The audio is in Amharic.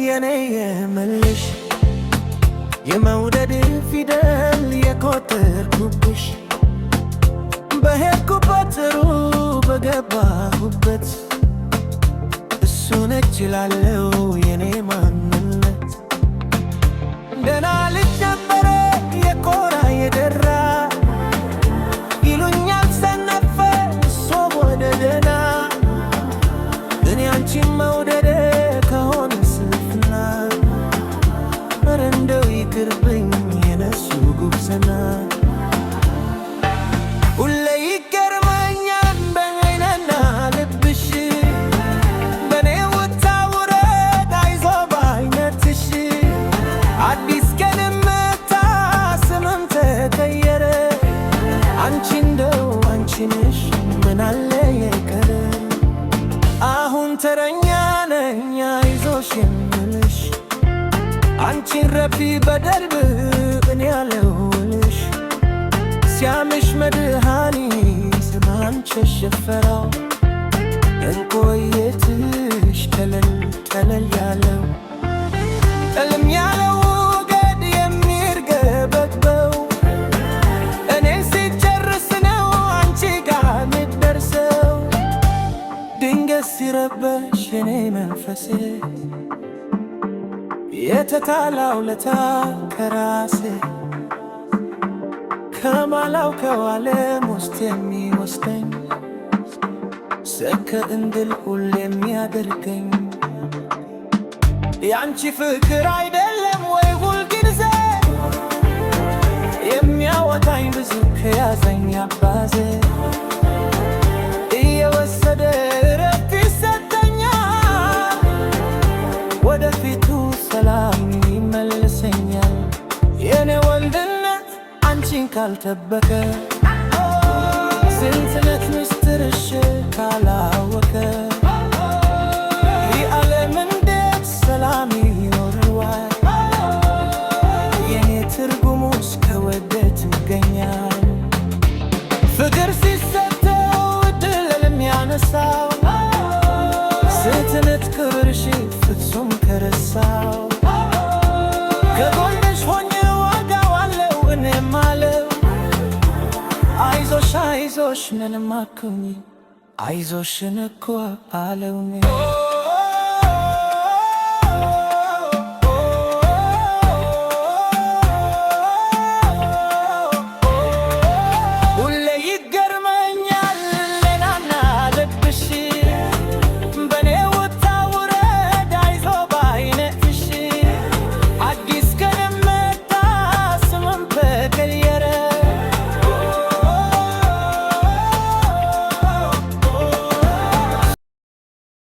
የኔ የምልሽ፣ የመውደድ ፊደል የቆጠርኩብሽ፣ በሄድኩበት ሩብ በገባሁበት እሱ ነች እላለሁ የኔ ማንነት። ደህና ልጅ ነበረ የኮራ የደራ ይሉኛል ሰነፈ እሶ ወደ ደህና። እኔ አንቺን መውደዴ ከሆነ ስንፍና፣ ኧረ እንደው ይቅርብኝ የነሱ ጉብዝና። ሁሌ ይገርመኛል በዓይንና ልብሽ፣ በኔ ውጣ ውረድ አይዞህ ባይነትሽ። አዲስ ቀን መጣ ስምም ተቀየረ፣ አንቺ እንደው አንቺ ነሽ ምን አለ የቀረ? አሁን ተረኛ ነኝ አይዞሽ የምልሽ፣ አንቺን ረቢ በደርብ እኔ ያለውልሽ። ሲያምሽ መድኃኒት ስማንቸ ሽፈራው እንቆየትሽ ተለል ተለል ያለው እልም ያለው ገድ የሚርገበግበው እኔን ሲጨርስ ነው አንቺ ጋር የሚደርሰው። ድንገት ሲረበሽ የኔ መንፈሴ የተጣላው ለታ ከራሴ ከማላውቀው ዓለም ውስጥ የሚወስደኝ ሰከ እንድል ሁሌ የሚያደርገኝ ያንቺ ፍቅር አይደለም ወይ ሁልጊዜ የሚያወጣኝ ብዙ ከያዘኝ አባዜ እየወሰደ እረፍት ይሰጠኛል፣ ወደፊቱ ሰላም ይመልሰኛል። የኔ ወንድነት አንቺን ካልጠበቀ፣ ስንትነት ምስጢርሽ ካላወቀ፣ ይህ ዓለም እንዴት ሰላም ይኖረዋል? የኔ ትርጉሙስ ከወዴት ይገኛል? ፍቅር ሲሰጠው ዕድል የሚያነሳው ስትነት ክብርሽ ፍጹም ከረሳው፣ ከጎንሽ ሆኜ ዋጋዋለው እኔም አለው አይዞሽ አይዞሽ ምንም አትሁኚ አይዞሽን እኮ አለውኝ።